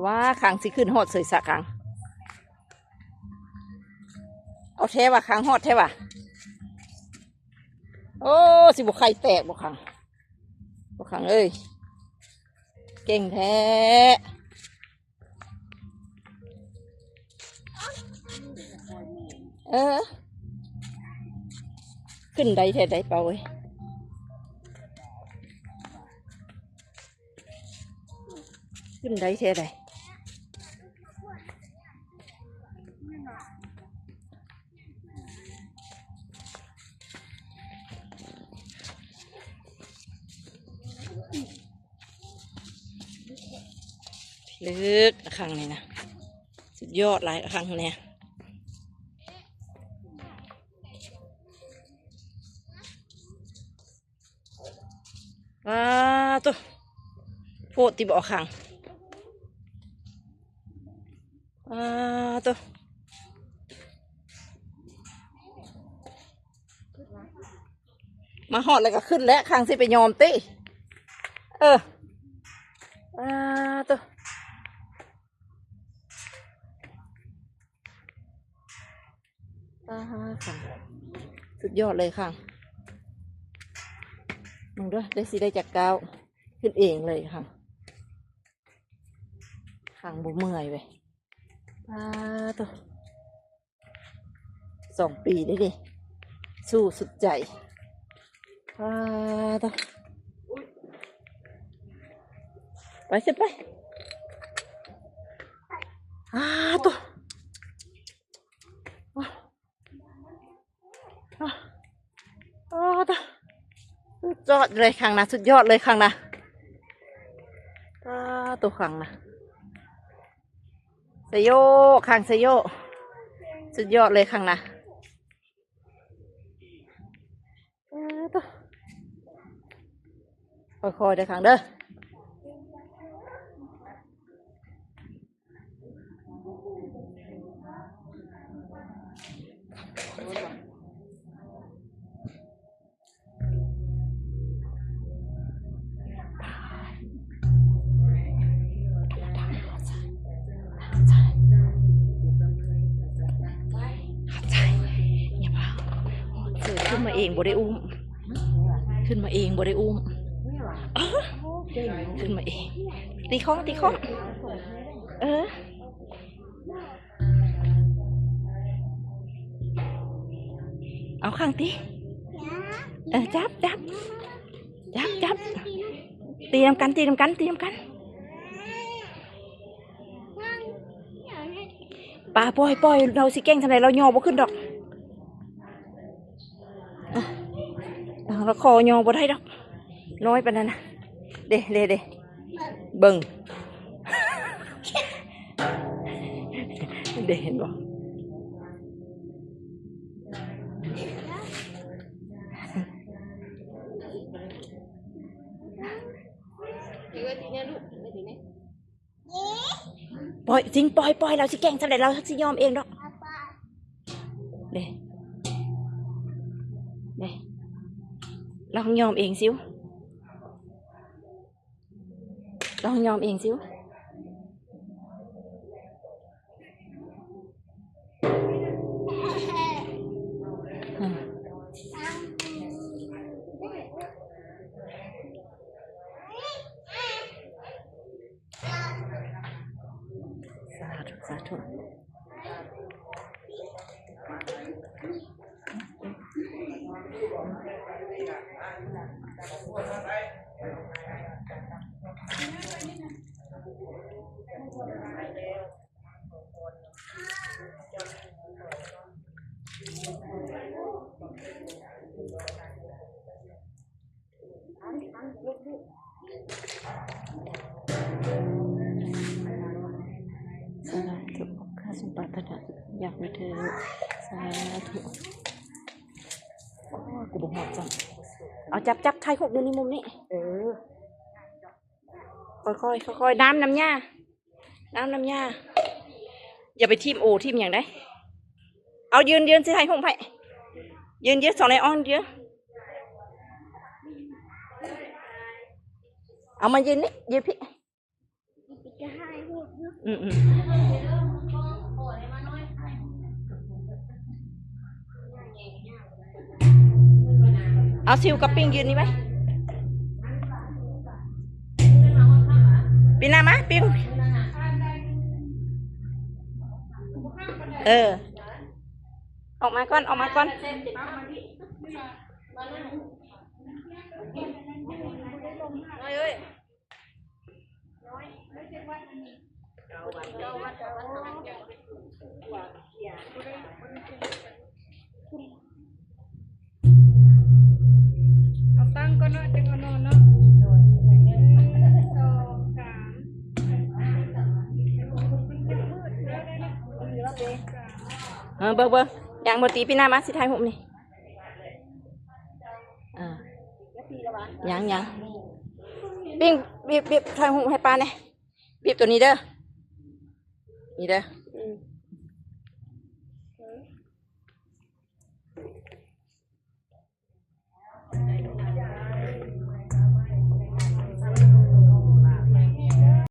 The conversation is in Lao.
ວ່າ ຄັງຊິຂຶ້ນຮອດເສີຍສະຄັງ. ເອົາແທ້ວ່າ ຄັງຮອດແທ້ວ່າ. ໂອ້ ຊິບໍ່ໄຂ່ແຕກບໍ່ ຄັງ ບໍ່ ຄັງເອີຍ ເກັ່ງແທ້. ເອີ ຂຶ້ນໄດ້ແທ້ໃດເປົາເອີຍ ຂຶ້ນໄດ້ແທ້ໃດ. ເລິກ ຄັງນີ້ນະ ສຸດຍອດຫຼາຍ ຄັງນີ້. ປາໂຕ ໂພດຕິບໍ່ ຄັງ ປາໂຕ ມາຮອດແລ້ວກໍຂຶ້ນແລ້ວ ຄັງຊິໄປຍອມຕິ. ເອີ ປາໂຕ ປາ ຄັງ ສຸດຍອດເລີຍ ຄັງ ເບິ່ງເດີ້ ໄດ້ ຊິໄດ້ຈັກກ້າວ ຂຶ້ນເອງເລີຍ ຄັງ ຄັງບໍ່ເມື່ອຍເວີຍ. ປາໂຕ ສອງປີເດ້ນີ້ ສູ້ສຸດໃຈ. ປາໂຕ ໄປ ຂຶ້ນໄປ. ປາໂຕ ປາໂຕ ສຸດຍອດເລີຍ ຄັງນະ ສຸດຍອດເລີຍ ຄັງນະ. ປາໂຕ ຄັງນະ ໄຊໂຍ ຄັງ ໄຊໂຍ ສຸດຍອດເລີຍ ຄັງນະ. ເອີ ໂຕ ຄ່ອຍໆເດີ້ ຄັງເດີ້. ຂຶ້ນມາເອງ ບໍ່ໄດ້ອຸ້ມ ຂຶ້ນມາເອງ ບໍ່ໄດ້ອຸ້ມ ເອີ ຂຶ້ນມາເອງ. ຕີຄ້ອງ ຕີຄ້ອງ ເອີ. ເອົາ ຄັງຕິ ເອີ ຈັບ ຈັບ ຈັບ ຈັບ ຕີນຳກັນ ຕີນຳກັນ ຕີນຳກັນ. ປາ ປ່ອຍ ປ່ອຍ ລາວຊິເກັ່ງສ່ຳໃດ ລາວຍໍບໍ່ຂຶ້ນດອກ. ລາວຂໍຍໍບໍ່ໄດ້ດອກ ນ້ອຍປານນັ້ນນະ. ເດ້ ເດ້ ເດ້ ເບິ່ງ ເດ້ ເຫັນບໍ່? ປ່ອຍ ຈິງ ປ່ອຍ ປ່ອຍ ລາວຊິເກັ່ງສ່ຳໃດ ລາວຊິຍອມເອງດອກ. ເດ້ ເດ້ ລາວຍອມເອງ ຊິວ ລາວຍອມເອງ ຊິວ. ສາທຸ ສາທຸ. ສາທຸ ຂໍສົມປາດຖະໜາຢາກໄດ້ເທີ້ ສາທຸ. ໂອ້ຍ ກູບໍ່ຮອດຊ້ຳ. ເອົາ ຈັບ ຈັບ ຖ່າຍຮູບຢູ່ນີ້ ມຸມນີ້ ເອີ. ຄ່ອຍໆ ຄ່ອຍໆ ນ້ຳ ນ້ຳຍາ ນ້ຳ ນ້ຳຍາ. ຢ່າໄປຖິ້ມໂອຖິ້ມຫຍັງໄດ໋. ເອົາ ຢືນ ຢືນ ຊິຖ່າຍຮູບໃຫ້. ຢືນ ຢືນ ສອງໄລອອນ ຢືນ. ເອົາມາຢືນນີ້ ຢືນພີ້. ອືມໆ ເອົາ ຊິວກັບປິງຢືນນີ້ໄວ້ ປີນໜ້າມາ ປິງ ເອີ ອອກມາກ່ອນ ອອກມາກ່ອນ. ເອົາຕັ້ງກ່ອນເນາະ ຈຶ່ງເອົານອນເນາະ. ໜຶ່ງ ສອງ ສາມ ເອີ ເບິ່ງ ເບິ່ງ ຍັງບໍ່ຕີ ປີນໜ້າມາ ຊິຖ່າຍຮູບນີ້. ອ່າ ຍັງ ຍັງ ປິງ ບີບ ບີບ ຖ່າຍຮູບໃຫ້ປ້າແດ່ ບີບໂຕນີ້ເດີ ນີ້ເດີ. ອືມ